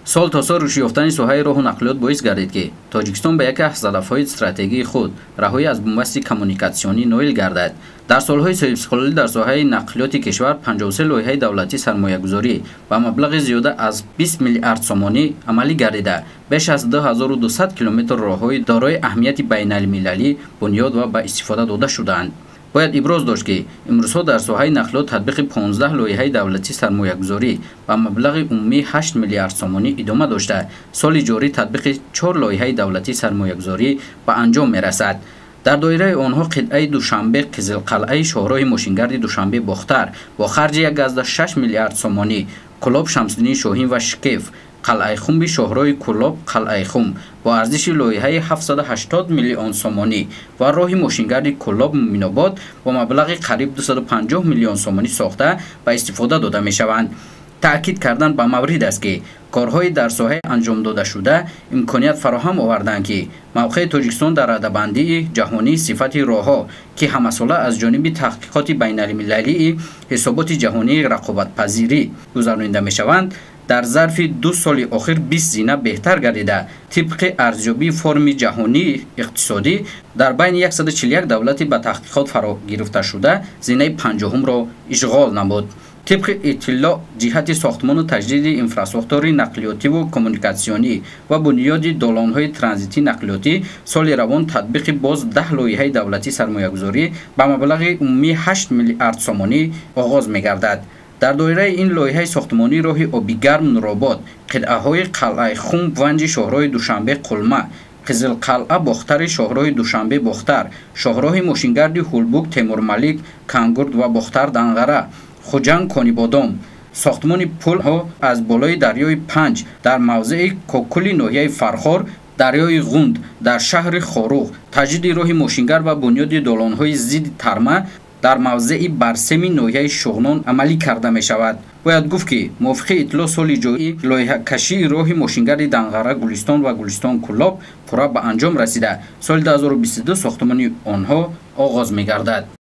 Сол то сол рушд ёфтани соҳаи роҳу нақлиёт боис гардид, ки Тоҷикистон ба яке аз ҳадафҳои стратегии худ, раҳоӣ аз бунбасти коммуникатсионӣ, ноил гардад. Дар солҳои соҳибистиқлолӣ дар соҳаи нақлиёти кишвар 53 лоиҳаи давлатӣ сармоягузорӣ ба маблағи зиёда аз 20 миллиард сомонӣ амалӣ гардида, беш аз 2200 километр роҳҳои дорои аҳамияти байналмилалӣ бунёд ва ба истифода дода шудаанд. Бояд иброз дошт, ки имрӯзҳо дар соҳаи нақлиёт татбиқи 15 лоиҳаи давлатӣ сармоягузорӣ ба маблағи умумии 8 миллиард сомонӣ идома дошта, соли ҷорӣ татбиқи 4 лоиҳаи давлатӣ сармоягузорӣ ба анҷом мерасад. Дар доираи онҳо қитъаи Душанбе Қизилқалъаи шоҳроҳи мошингарди Душанбе Бохтар бо харҷи 1,6 миллиард сомонӣ, Кӯлоб Шамсиддини Шоҳин ва Шикеф Қалъаихумби шоҳроҳи Кӯлоб Қалъаихум бо арзиши лоиҳаи 780 миллион сомонӣ ва роҳи мошингарди Кӯлоб Мӯминобод бо маблағи қариб 250 миллион сомонӣ сохта ба истифода дода мешаванд. Таъкид кардан ба маврид аст, ки корҳои дар соҳаи анҷомдодашуда имконият фароҳам оварданд, ки мавқеи Тоҷикистон дар радабандии ҷаҳонии сифати роҳҳо, ки ҳамасола аз ҷониби таҳқиқоти байналмилалии ҳисоботи ҷаҳонии рақобатпазирӣ гузаронида мешаванд, дар зарфи 2 соли охир 20 зина беҳтар гардида, тибқи арзёбии Форуми ҷаҳонии иқтисодӣ дар байни 141 давлати ба таҳқиқот фаро гирифташуда зинаи 50-умро ишғол намуд. Тибқи иттилоъ, ҷиҳати сохтмону таҷдиди инфрасохтори нақлиётиву коммуникатсионӣ ва бунёди долонҳои транзитӣ нақлиётӣ соли равон татбиқи боз 10 лоиҳаи давлатӣ сармоягузорӣ ба маблағи умумии 8 миллиард сомонӣ оғоз мегардад. Дар доираи ин лоиҳаи сохтмонии роҳи Обигарм Нуробод, қитъаҳои Қалъаихум Ванҷи шоҳроҳи Душанбе Қулма, Қизилқалъа Бохтари шоҳроҳи Душанбе Бохтар, шоҳроҳи мошингарди Ҳулбук Темурмалик Кангурд ва Бохтар Данғара, Хуҷанд Конибодом, сохтмони пулҳо аз болои дарёи Панҷ дар мавзеи Кокули ноҳияи Фархор, дарёи Ғунд дар шаҳри Хоруғ, таҷдиди роҳи мошингард ва бунёди долонҳои зидди тарма дар мавзеи Барсеми ноҳияи Шуғнон амалӣ карда мешавад. Бояд гуфт, ки мувофиқи иттилоъ, соли ҷорӣ лоиҳакашии роҳи мошингарди Данғара Гулистон ва Гулистон Кӯлоб пурра ба анҷом расида, соли 2022 сохтмони онҳо оғоз мегардад.